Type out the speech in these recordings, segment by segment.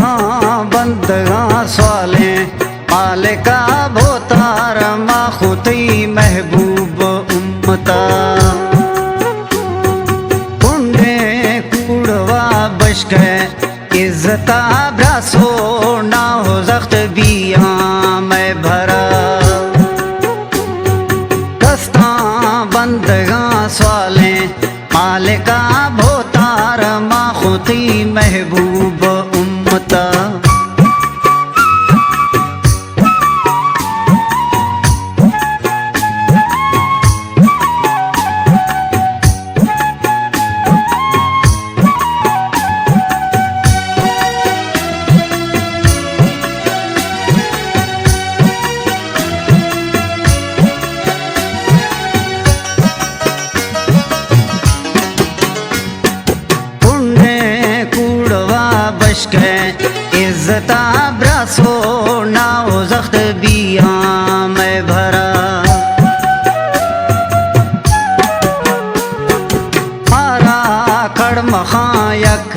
آ بندگاں سوالیں مالکا بھوتار، ما خو تئی محبوب امتا۔ کنڈیں کوڑوا بشکئے عزتا براسو، ناہ و زخت بیاں مئے بھرا۔ دستاں بندگاں سوالیں مالکا بھوتار، ما خو تئی محبوب امتا۔ کنڈیں کوڑوا بشکئے عزتا براسو، ناہ و زخت بیاں مئے بھرا۔ مارا کڑمخاں یک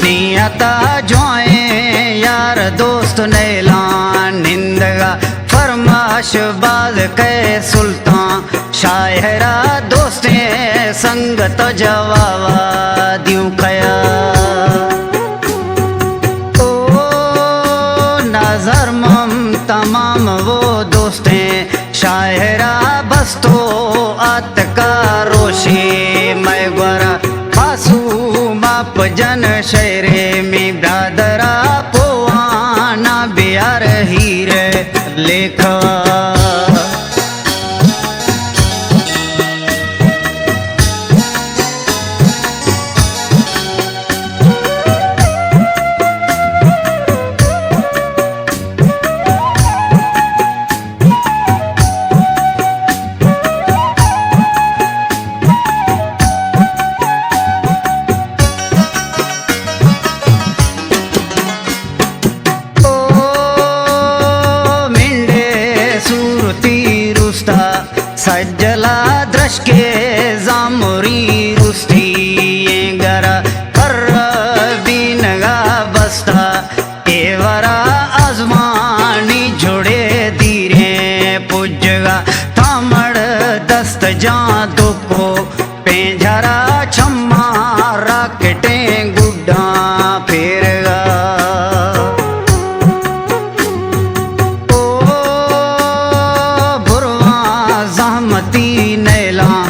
نیتا جوائیں، یار دوست نیلاں نندگا، فرماش باز کئے سلطان شاعرا، دوستیں سنگت جوابا دیوں کیا۔ او نظر مم تمام وہ دوستیں شاعرا، بس تو آتکا روشے مئے گورا۔ معصوم آپ جن شعرے می برادرا، پوانا بیار ہیر لیکھا۔ او منڈے صورتی رستا، سجلا درشکے زامری رستی، گرا پر بینگا بستا، اے ورا آزمانی جھڑے دیریں پجگا، تامڑ دست جاں دکو پینجھرا، چماں راکٹیں گڈاں پھیرگا۔ او برواں زحمتی نیلاں،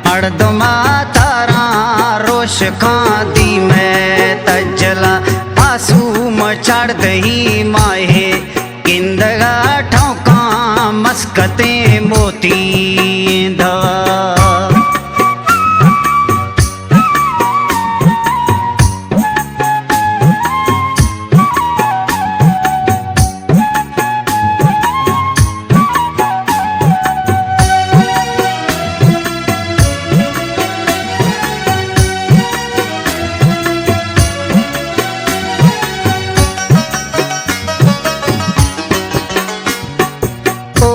مردما تاراں روشکاں دی مئے تجلا، معصوم چاردہی ماہے گندگا، ٹھونکاں مسکتیں موتی دوا۔ او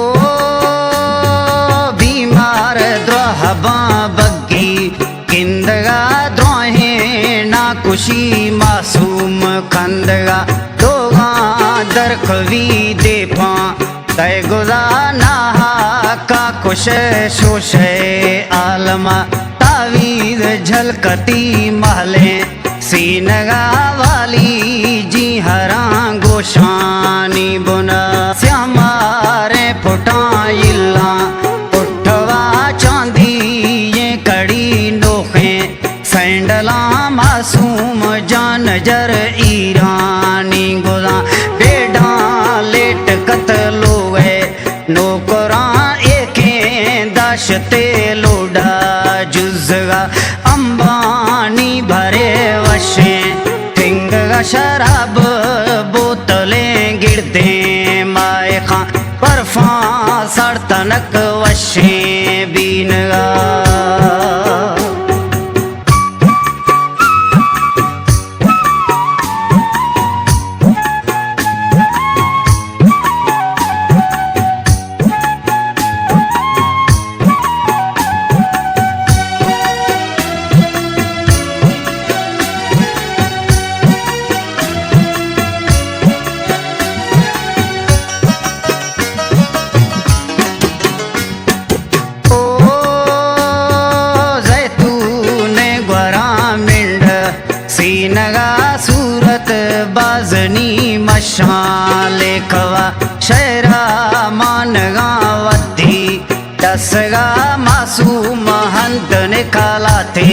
بیمار دراہ باں بگی، گندگا دراہیں ناکوشی، معصوم کندگا دوغاں درکوی دیپاں، تئے گدا ناحقا کشے شوشے عالما، تعویذ جھلکتی محلیں سینگا والی، جی ہراں گوشانی بنا، سیاہ ماریں پٹاں یلاں، پٹوا چاندی ایں کڑی نوخیں، سینڈلاں معصوم جان جر ایرانی گداں، بیڈاں لیٹ کت لوگے نوکراں، ایکیں داشتے لوڈا جزگا، امبانی بھرے وشیں ٹنگگا، شراب بوتلیں گڑدیں مائخاں، برفاں سڑ تنک وشیں بینگا۔ نی مشاں لیکوا شعرا مانگاں ودی، ڈسگا معصوم ہند نکالاتے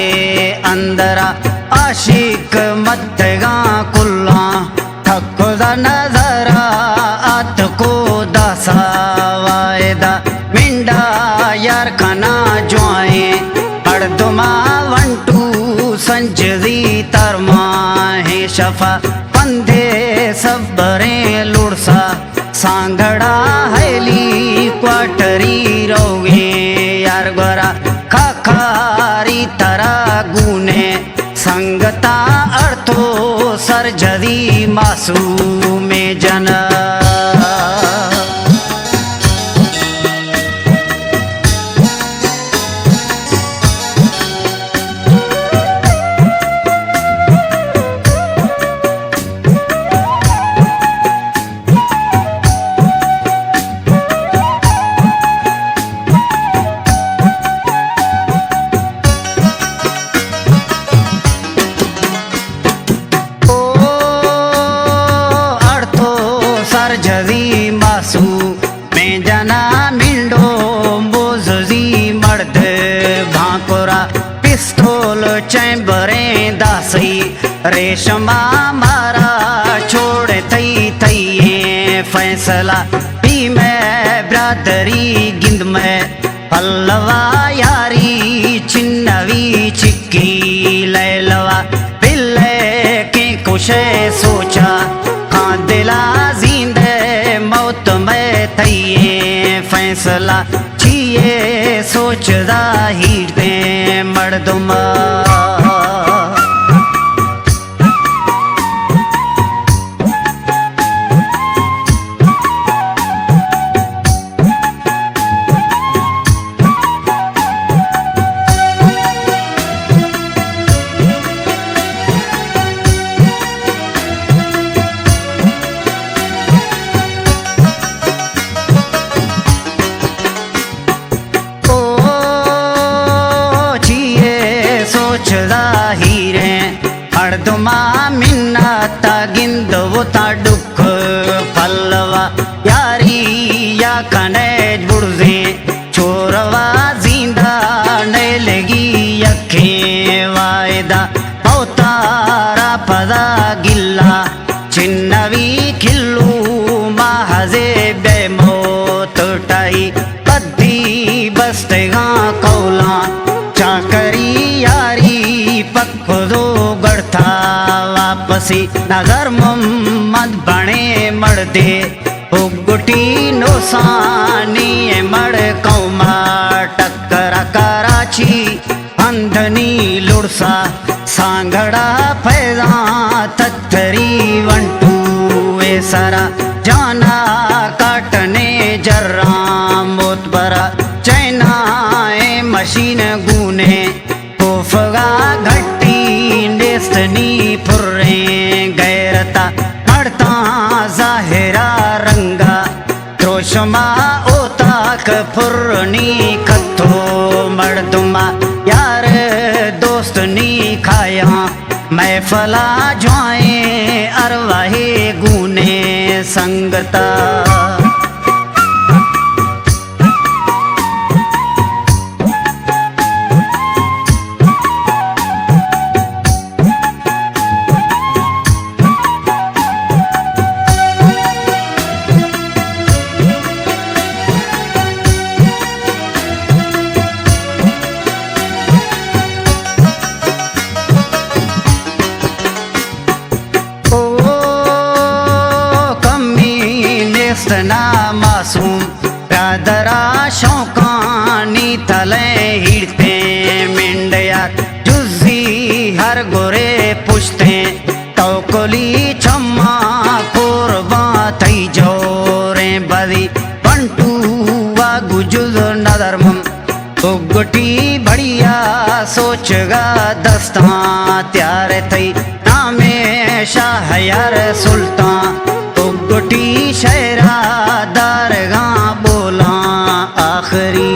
اندرا، عاشق متگاں کلاں، تھکو دا نظرا آتکو داسا وائدا، منڈا یار کنا جوائیں مردما، ونٹو سنجزی ترماہیں شفا، پندے صبریں لڑسا، سانگڑا ہیلی کوارٹری روگیں یار گورا، کاکاری ترا گونے سنگتا، اڑتو سرجدی معصوم جنا۔ او اڑتو سرجزی معصوم میں جنا، منڈو بوززی مرد بھانکورا، پستول چیمبریں داسی، ریشما مارا چھوڑ تئی تئی فیصلہ، بی میں برادری گند میں پلوا یاری، چنوی چکی لیلوا، بلے کے کشے سوچا، ہاں دلا زیندے موت میں تئیے فیصلہ، چیے سوچ ظاہر دیں مردم۔ او چیے سوچ ظاہریں، ہر دما منت گند و تا ڈک پلوا، یاری یا کنے بڑزیں، چوروا زیندہ نیلگی یکیں وائدہ، پوتارا پدا گلا چنوی کلو ماہزے بے موت ٹائی، پدی بستگاں کولاں چاکری یاری، پک دو گڑتا واپسی، نظر محمد بنے مڑدے، اگٹی نوسانی مڑ قوما، ٹکر کراچی ہندنی لڑسا، سانگڑا پیزاں تتری، ونٹو اے سرا جانا کاٹنے جراں، موت برا چائنا اے مشین گونے، کوفگا گھٹی نیست نی پریں غیرتا، مڑتاں ظاہرا رنگا، دروشما اوتاک پرنی کتو مردما، یار دوست نی کھایاں، محفلا جوائیں ارواحے گونے سنگتا۔ او کمی نیست نا معصوم، برادرا شوقانی تلے ہیڑتیں، منڈیات جزی ہر گرے پشتیں، توکلی چما قربان تئی جوریں بزی، بنٹو وا گجز نظر مم، اگٹی بڑیا سوچگا دستاں، تیار تئی نام شاہ یار سلطان، اگٹی شہرا دارگاں بولاں آخری